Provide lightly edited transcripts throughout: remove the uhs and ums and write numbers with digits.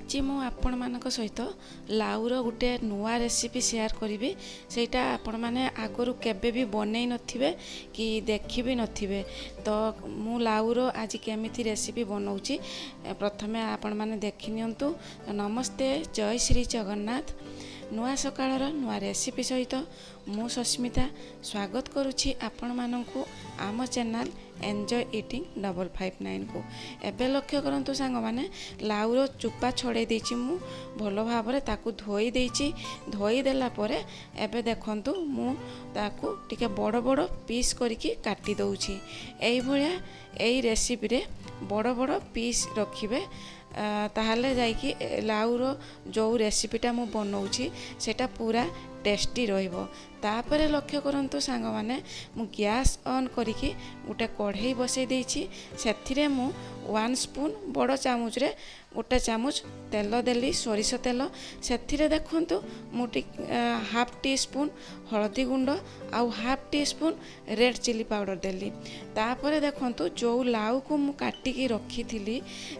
ଆଜି ମୁଁ ଆପଣମାନଙ୍କ ସହିତ ଲାଉର ଗୋଟେ ନୂଆ ରେସିପି ସେୟାର କରିବି। ସେଇଟା ଆପଣମାନେ ଆଗରୁ କେବେ ବି ବନେଇ ନଥିବେ କି ଦେଖି ବି ନଥିବେ। ତ ମୁଁ ଲାଉର ଆଜି କେମିତି ରେସିପି ବନାଉଛି, ପ୍ରଥମେ ଆପଣମାନେ ଦେଖି ନିଅନ୍ତୁ। ନମସ୍ତେ, ଜୟ ଶ୍ରୀ ଜଗନ୍ନାଥ। ନୂଆ ସକାଳର ନୂଆ ରେସିପି ସହିତ ମୁଁ ସସ୍ମିତା ସ୍ୱାଗତ କରୁଛି ଆପଣମାନଙ୍କୁ ଆମ ଚ୍ୟାନେଲ୍ ଏନ୍ଜୟ ଇଟିଂ 559କୁ। ଏବେ ଲକ୍ଷ୍ୟ କରନ୍ତୁ ସାଙ୍ଗମାନେ, ଲାଉର ଚୋପା ଛଡ଼େଇ ଦେଇଛି ମୁଁ, ଭଲ ଭାବରେ ତାକୁ ଧୋଇ ଦେଇଛି। ଧୋଇ ଦେଲା ପରେ ଏବେ ଦେଖନ୍ତୁ, ମୁଁ ତାକୁ ଟିକେ ବଡ଼ ବଡ଼ ପିସ୍ କରିକି କାଟି ଦେଉଛି। ଏଇଭଳିଆ ଏଇ ରେସିପିରେ ବଡ଼ ବଡ଼ ପିସ୍ ରଖିବେ, ତାହେଲେ ଯାଇକି ଲାଉର ଯେଉଁ ରେସିପିଟା ମୁଁ ବନାଉଛି ସେଇଟା ପୁରା ଟେଷ୍ଟି ରହିବ। ତାପରେ ଲକ୍ଷ୍ୟ କରନ୍ତୁ ସାଙ୍ଗମାନେ, ମୁଁ ଗ୍ୟାସ୍ ଅନ୍ କରିକି ଗୋଟେ କଢ଼େଇ ବସାଇ ଦେଇଛି। ସେଥିରେ ମୁଁ 1 ସ୍ପୁନ୍, ବଡ଼ ଚାମଚରେ ଗୋଟେ ଚାମଚ ତେଲ ଦେଲି, ସୋରିଷ ତେଲ। ସେଥିରେ ଦେଖନ୍ତୁ, ମୁଁ ହାଫ୍ ଟି ସ୍ପୁନ୍ ହଳଦୀ ଗୁଣ୍ଡ ଆଉ ହାଫ୍ ଟି ସ୍ପୁନ୍ ରେଡ଼୍ ଚିଲି ପାଉଡ଼ର ଦେଲି। ତାପରେ ଦେଖନ୍ତୁ, ଯେଉଁ ଲାଉକୁ ମୁଁ କାଟିକି ରଖିଥିଲି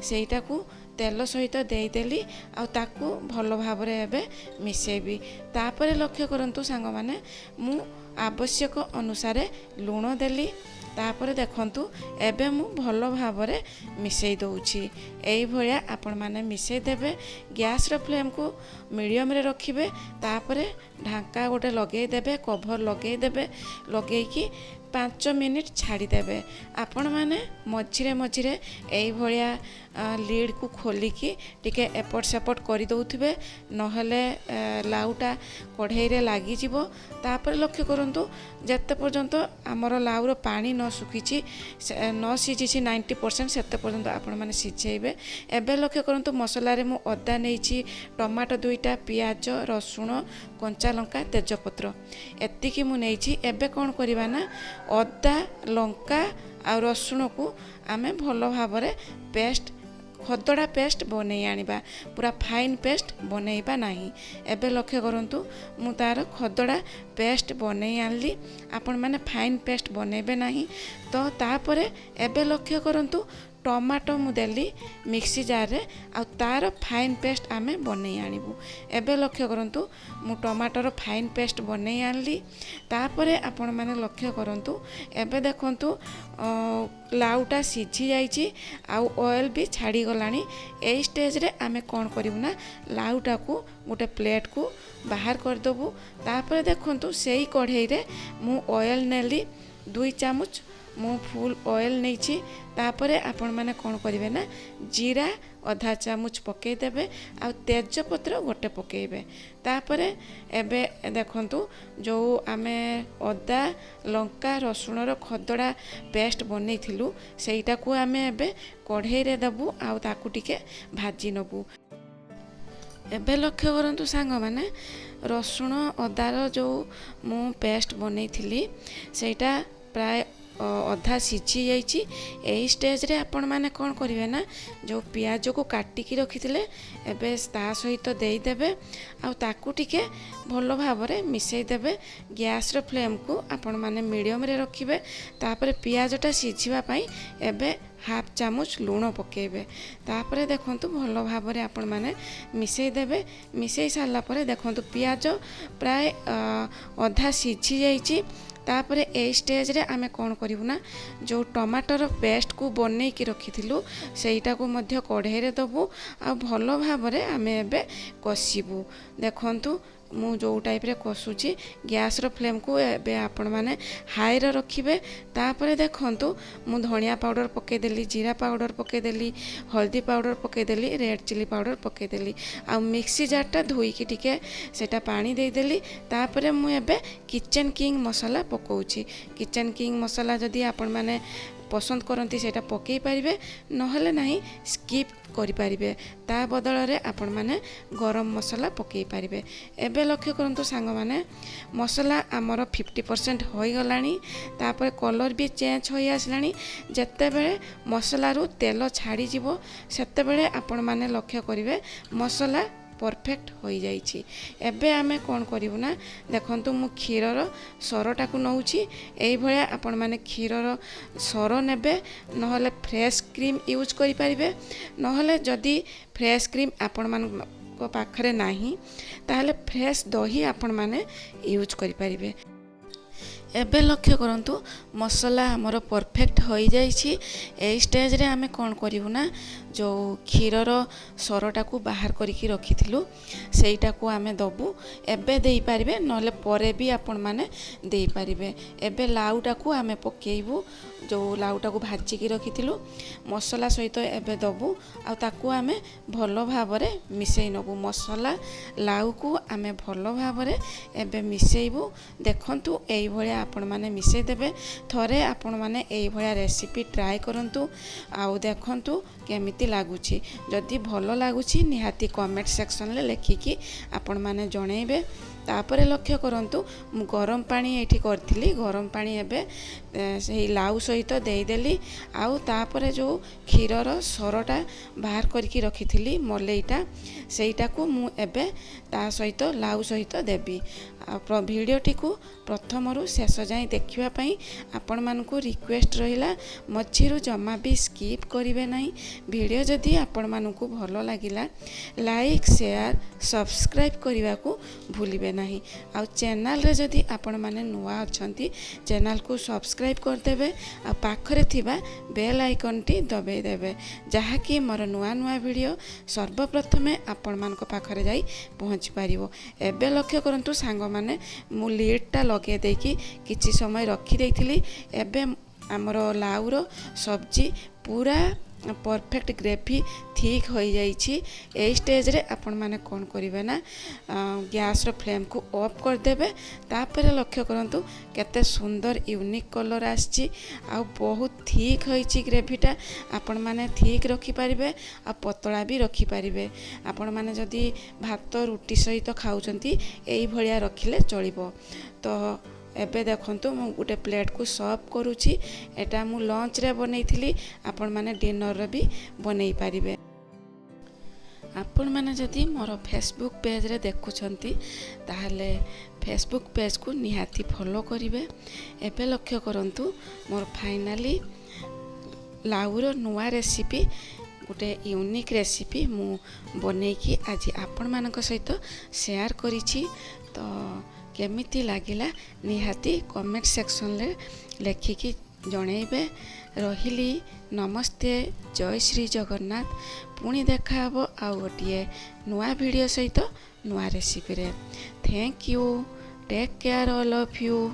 ସେଇଟାକୁ ତେଲ ସହିତ ଦେଇଦେଲି ଆଉ ତାକୁ ଭଲ ଭାବରେ ଏବେ ମିଶାଇବି। ତାପରେ ଲକ୍ଷ୍ୟ କରନ୍ତୁ ସାଙ୍ଗମାନେ, ମୁଁ ଆବଶ୍ୟକ ଅନୁସାରେ ଲୁଣ ଦେଲି। ତାପରେ ଦେଖନ୍ତୁ, ଏବେ ମୁଁ ଭଲ ଭାବରେ ମିଶାଇ ଦେଉଛି। ଏଇଭଳିଆ ଆପଣମାନେ ମିଶାଇ ଦେବେ। ଗ୍ୟାସ୍ର ଫ୍ଲେମ୍କୁ ମିଡ଼ିୟମରେ ରଖିବେ। ତାପରେ ଢାଙ୍କା ଗୋଟେ ଲଗାଇ ଦେବେ, କଭର୍ ଲଗାଇ ଦେବେ। ଲଗାଇକି 5 ମିନିଟ୍ ଛାଡ଼ିଦେବେ। ଆପଣମାନେ ମଝିରେ ମଝିରେ ଏଇଭଳିଆ ଲିଡ଼୍କୁ ଖୋଲିକି ଟିକେ ଏପଟ ସେପଟ କରିଦେଉଥିବେ, ନହେଲେ ଲାଉଟା କଢ଼େଇରେ ଲାଗିଯିବ। ତାପରେ ଲକ୍ଷ୍ୟ କରନ୍ତୁ, ଯେତେ ପର୍ଯ୍ୟନ୍ତ ଆମର ଲାଉର ପାଣି ନ ଶୁଖିଛି, ନ ସିଝିଛି 90%, ସେତେ ପର୍ଯ୍ୟନ୍ତ ଆପଣମାନେ ସିଝେଇବେ। ଏବେ ଲକ୍ଷ୍ୟ କରନ୍ତୁ, ମସଲାରେ ମୁଁ ଅଦା ନେଇଛି, ଟମାଟୋ 2ଟା, ପିଆଜ, ରସୁଣ, କଞ୍ଚା ଲଙ୍କା, ତେଜପତ୍ର, ଏତିକି ମୁଁ ନେଇଛି। ଏବେ କ'ଣ କରିବା ନା, ଅଦା, ଲଙ୍କା ଆଉ ରସୁଣକୁ ଆମେ ଭଲ ଭାବରେ ପେଷ୍ଟ, ଖଦଡ଼ା ପେଷ୍ଟ ବନେଇ ଆଣିବା, ପୁରା ଫାଇନ୍ ପେଷ୍ଟ ବନେଇବା ନାହିଁ। ଏବେ ଲକ୍ଷ୍ୟ କରନ୍ତୁ, ମୁଁ ତା'ର ଖଦଡ଼ା ପେଷ୍ଟ ବନେଇ ଆଣିଲି। ଆପଣମାନେ ଫାଇନ୍ ପେଷ୍ଟ ବନେଇବେ ନାହିଁ ତ। ତାପରେ ଏବେ ଲକ୍ଷ୍ୟ କରନ୍ତୁ, ଟମାଟୋ ମୁଁ ଦେଲି ମିକ୍ସି ଜାର୍ରେ ଆଉ ତା'ର ଫାଇନ୍ ପେଷ୍ଟ ଆମେ ବନେଇ ଆଣିବୁ। ଏବେ ଲକ୍ଷ୍ୟ କରନ୍ତୁ, ମୁଁ ଟମାଟୋର ଫାଇନ୍ ପେଷ୍ଟ ବନେଇ ଆଣିଲି। ତାପରେ ଆପଣମାନେ ଲକ୍ଷ୍ୟ କରନ୍ତୁ, ଏବେ ଦେଖନ୍ତୁ, ଲାଉଟା ସିଝି ଯାଇଛି ଆଉ ଅଏଲ୍ ବି ଛାଡ଼ିଗଲାଣି। ଏଇ ଷ୍ଟେଜ୍ରେ ଆମେ କ'ଣ କରିବୁ ନା, ଲାଉଟାକୁ ଗୋଟେ ପ୍ଲେଟ୍କୁ ବାହାର କରିଦେବୁ। ତାପରେ ଦେଖନ୍ତୁ, ସେଇ କଢ଼େଇରେ ମୁଁ ଅଏଲ୍ ନେଲି, 2 ଚାମଚ ମୁଁ ଫୁଲ୍ ଅଏଲ୍ ନେଇଛି। ତାପରେ ଆପଣମାନେ କ'ଣ କରିବେ ନା, ଜିରା ଅଧା ଚାମଚ ପକାଇଦେବେ ଆଉ ତେଜପତ୍ର ଗୋଟେ ପକାଇବେ। ତାପରେ ଏବେ ଦେଖନ୍ତୁ, ଯେଉଁ ଆମେ ଅଦା, ଲଙ୍କା, ରସୁଣର ଖଦଡ଼ା ପେଷ୍ଟ ବନେଇଥିଲୁ, ସେଇଟାକୁ ଆମେ ଏବେ କଢ଼େଇରେ ଦେବୁ ଆଉ ତାକୁ ଟିକେ ଭାଜି ନେବୁ। ଏବେ ଲକ୍ଷ୍ୟ କରନ୍ତୁ ସାଙ୍ଗମାନେ, ରସୁଣ ଅଦାର ଯେଉଁ ମୁଁ ପେଷ୍ଟ ବନେଇଥିଲି ସେଇଟା ପ୍ରାୟ ଅଧା ସିଝି ଯାଇଛି। ଏଇ ଷ୍ଟେଜ୍ରେ ଆପଣମାନେ କ'ଣ କରିବେ ନା, ଯେଉଁ ପିଆଜକୁ କାଟିକି ରଖିଥିଲେ ଏବେ ତା ସହିତ ଦେଇଦେବେ ଆଉ ତାକୁ ଟିକେ ଭଲ ଭାବରେ ମିଶାଇ ଦେବେ। ଗ୍ୟାସ୍ର ଫ୍ଲେମ୍କୁ ଆପଣମାନେ ମିଡ଼ିୟମରେ ରଖିବେ। ତାପରେ ପିଆଜଟା ସିଝିବା ପାଇଁ ଏବେ ହାଫ୍ ଚାମଚ ଲୁଣ ପକାଇବେ। ତାପରେ ଦେଖନ୍ତୁ, ଭଲ ଭାବରେ ଆପଣମାନେ ମିଶାଇ ଦେବେ। ମିଶାଇ ସାରିଲା ପରେ ଦେଖନ୍ତୁ, ପିଆଜ ପ୍ରାୟ ଅଧା ସିଝି ଯାଇଛି। ତାପରେ ଏଇ ଷ୍ଟେଜ୍ରେ ଆମେ କ'ଣ କରିବୁ ନା, ଯେଉଁ ଟମାଟୋର ପେଷ୍ଟକୁ ବନେଇକି ରଖିଥିଲୁ ସେଇଟାକୁ ମଧ୍ୟ କଢ଼େଇରେ ଦେବୁ ଆଉ ଭଲ ଭାବରେ ଆମେ ଏବେ କଷିବୁ। ଦେଖନ୍ତୁ, ମୁଁ ଯେଉଁ ଟାଇପ୍ରେ କଷୁଛି। ଗ୍ୟାସ୍ର ଫ୍ଲେମ୍କୁ ଏବେ ଆପଣମାନେ ହାଇରେ ରଖିବେ। ତାପରେ ଦେଖନ୍ତୁ, ମୁଁ ଧନିଆ ପାଉଡ଼ର ପକାଇଦେଲି, ଜିରା ପାଉଡ଼ର ପକାଇଦେଲି, ହଳଦୀ ପାଉଡ଼ର ପକାଇଦେଲି, ରେଡ଼୍ ଚିଲି ପାଉଡ଼ର ପକାଇଦେଲି ଆଉ ମିକ୍ସି ଜାର୍ଟା ଧୋଇକି ଟିକେ ସେଇଟା ପାଣି ଦେଇଦେଲି। ତାପରେ ମୁଁ ଏବେ କିଚେନ୍ କିଙ୍ଗ ମସଲା ପକାଉଛି। କିଚେନ୍ କିଙ୍ଗ ମସଲା ଯଦି ଆପଣମାନେ ପସନ୍ଦ କରନ୍ତି ସେଇଟା ପକାଇ ପାରିବେ, ନହେଲେ ନାହିଁ ସ୍କିପ୍ କରିପାରିବେ। ତା ବଦଳରେ ଆପଣମାନେ ଗରମ ମସଲା ପକାଇ ପାରିବେ। ଏବେ ଲକ୍ଷ୍ୟ କରନ୍ତୁ ସାଙ୍ଗମାନେ, ମସଲା ଆମର 50% ହୋଇଗଲାଣି। ତାପରେ କଲର୍ ବି ଚେଞ୍ଜ ହୋଇ ଆସିଲାଣି। ଯେତେବେଳେ ମସଲାରୁ ତେଲ ଛାଡ଼ିଯିବ, ସେତେବେଳେ ଆପଣମାନେ ଲକ୍ଷ୍ୟ କରିବେ ମସଲା ପରଫେକ୍ଟ ହୋଇଯାଇଛି। ଏବେ ଆମେ କ'ଣ କରିବୁ ନା, ଦେଖନ୍ତୁ, ମୁଁ କ୍ଷୀରର ସରଟାକୁ ନେଉଛି। ଏଇଭଳିଆ ଆପଣମାନେ କ୍ଷୀରର ସର ନେବେ, ନହେଲେ ଫ୍ରେଶ୍ କ୍ରିମ୍ ୟୁଜ୍ କରିପାରିବେ। ନହେଲେ ଯଦି ଫ୍ରେଶ୍ କ୍ରିମ୍ ଆପଣମାନଙ୍କ ପାଖରେ ନାହିଁ, ତାହେଲେ ଫ୍ରେଶ୍ ଦହି ଆପଣମାନେ ୟୁଜ୍ କରିପାରିବେ। ଏବେ ଲକ୍ଷ୍ୟ କରନ୍ତୁ, ମସଲା ଆମର ପରଫେକ୍ଟ ହୋଇଯାଇଛି। ଏଇ ଷ୍ଟେଜ୍ରେ ଆମେ କ'ଣ କରିବୁ ନା, ଯେଉଁ କ୍ଷୀରର ସରଟାକୁ ବାହାର କରିକି ରଖିଥିଲୁ, ସେଇଟାକୁ ଆମେ ଦେବୁ। ଏବେ ଦେଇପାରିବେ, ନହେଲେ ପରେ ବି ଆପଣମାନେ ଦେଇପାରିବେ। ଏବେ ଲାଉଟାକୁ ଆମେ ପକାଇବୁ, ଯେଉଁ ଲାଉଟାକୁ ଭାଜିକି ରଖିଥିଲୁ, ମସଲା ସହିତ ଏବେ ଦେବୁ ଆଉ ତାକୁ ଆମେ ଭଲ ଭାବରେ ମିଶାଇ ନେବୁ। ମସଲା ଲାଉକୁ ଆମେ ଭଲ ଭାବରେ ଏବେ ମିଶାଇବୁ। ଦେଖନ୍ତୁ, ଏଇଭଳିଆ ଆପଣମାନେ ମିଶାଇ ଦେବେ। ଥରେ ଆପଣମାନେ ଏଇଭଳିଆ ରେସିପି ଟ୍ରାଏ କରନ୍ତୁ ଆଉ ଦେଖନ୍ତୁ କେମିତି ଲାଗୁଛି। ଯଦି ଭଲ ଲାଗୁଛି, ନିହାତି କମେଣ୍ଟ ସେକ୍ସନରେ ଲେଖିକି ଆପଣମାନେ ଜଣେଇବେ। ତାପରେ ଲକ୍ଷ୍ୟ କରନ୍ତୁ, ମୁଁ ଗରମ ପାଣି ଏଇଠି କରିଥିଲି। ଗରମ ପାଣି ଏବେ ସେଇ ଲାଉ ସହିତ ଦେଇଦେଲି ଆଉ ତାପରେ ଯେଉଁ କ୍ଷୀରର ସରଟା ବାହାର କରିକି ରଖିଥିଲି, ମଲେଇଟା, ସେଇଟାକୁ ମୁଁ ଏବେ ତା ସହିତ, ଲାଉ ସହିତ ଦେବି। ଆଉ ଭିଡ଼ିଓଟିକୁ ପ୍ରଥମରୁ ଶେଷ ଯାଏଁ ଦେଖିବା ପାଇଁ ଆପଣମାନଙ୍କୁ ରିକ୍ୱେଷ୍ଟ ରହିଲା। ମଝିରୁ ଜମା ବି ସ୍କିପ୍ କରିବେ ନାହିଁ। ଭିଡ଼ିଓ ଯଦି ଆପଣମାନଙ୍କୁ ଭଲ ଲାଗିଲା, ଲାଇକ୍, ସେୟାର, ସବସ୍କ୍ରାଇବ୍ କରିବାକୁ ଭୁଲିବେ ନାହିଁ। ଆଉ ଚ୍ୟାନେଲରେ ଯଦି ଆପଣମାନେ ନୂଆ ଅଛନ୍ତି, ଚ୍ୟାନେଲକୁ ସବସ୍କ୍ରାଇବ୍ କରିଦେବେ ଆଉ ପାଖରେ ଥିବା ବେଲ୍ ଆଇକନ୍ଟି ଦବାଇ ଦେବେ, ଯାହାକି ମୋର ନୂଆ ନୂଆ ଭିଡ଼ିଓ ସର୍ବପ୍ରଥମେ ଆପଣମାନଙ୍କ ପାଖରେ ଯାଇ ପହଞ୍ଚି ପାରିବ। ଏବେ ଲକ୍ଷ୍ୟ କରନ୍ତୁ ସାଙ୍ଗମାନେ, ମୁଁ ଲିଡ଼୍ଟା ଲଗାଇ ଦେଇକି କିଛି ସମୟ ରଖିଦେଇଥିଲି। ଏବେ ଆମର ଲାଉର ସବଜି ପୁରା ପରଫେକ୍ଟ ଗ୍ରେଭି ଥିକ୍ ହୋଇଯାଇଛି। ଏଇ ଷ୍ଟେଜ୍ରେ ଆପଣମାନେ କ'ଣ କରିବେ ନା, ଗ୍ୟାସ୍ର ଫ୍ଲେମ୍କୁ ଅଫ୍ କରିଦେବେ। ତାପରେ ଲକ୍ଷ୍ୟ କରନ୍ତୁ, କେତେ ସୁନ୍ଦର ୟୁନିକ୍ କଲର୍ ଆସିଛି ଆଉ ବହୁତ ଥିକ୍ ହୋଇଛି ଗ୍ରେଭିଟା। ଆପଣମାନେ ଥିକ୍ ରଖିପାରିବେ ଆଉ ପତଳା ବି ରଖିପାରିବେ। ଆପଣମାନେ ଯଦି ଭାତ ରୁଟି ସହିତ ଖାଉଛନ୍ତି, ଏଇଭଳିଆ ରଖିଲେ ଚଳିବ। ତ ଏବେ ଦେଖନ୍ତୁ, ମୁଁ ଗୋଟେ ପ୍ଲେଟ୍କୁ ସର୍ଭ କରୁଛି। ଏଇଟା ମୁଁ ଲଞ୍ଚରେ ବନେଇଥିଲି, ଆପଣମାନେ ଡିନରରେ ବି ବନେଇ ପାରିବେ। ଆପଣମାନେ ଯଦି ମୋର ଫେସବୁକ୍ ପେଜ୍ରେ ଦେଖୁଛନ୍ତି, ତାହେଲେ ଫେସବୁକ୍ ପେଜ୍କୁ ନିହାତି ଫଲୋ କରିବେ। ଏବେ ଲକ୍ଷ୍ୟ କରନ୍ତୁ, ମୋର ଫାଇନାଲି ଲାଉର ନୂଆ ରେସିପି, ଗୋଟେ ୟୁନିକ୍ ରେସିପି ମୁଁ ବନେଇକି ଆଜି ଆପଣମାନଙ୍କ ସହିତ ସେୟାର କରିଛି। ତ କେମିତି ଲାଗିଲା, ନିହାତି କମେଣ୍ଟ ସେକ୍ସନରେ ଲେଖିକି ଜଣେଇବେ। ରହିଲି, ନମସ୍ତେ, ଜୟ ଶ୍ରୀ ଜଗନ୍ନାଥ। ପୁଣି ଦେଖାହେବ ଆଉ ଗୋଟିଏ ନୂଆ ଭିଡ଼ିଓ ସହିତ ନୂଆ ରେସିପିରେ। Thank you, take care all of you.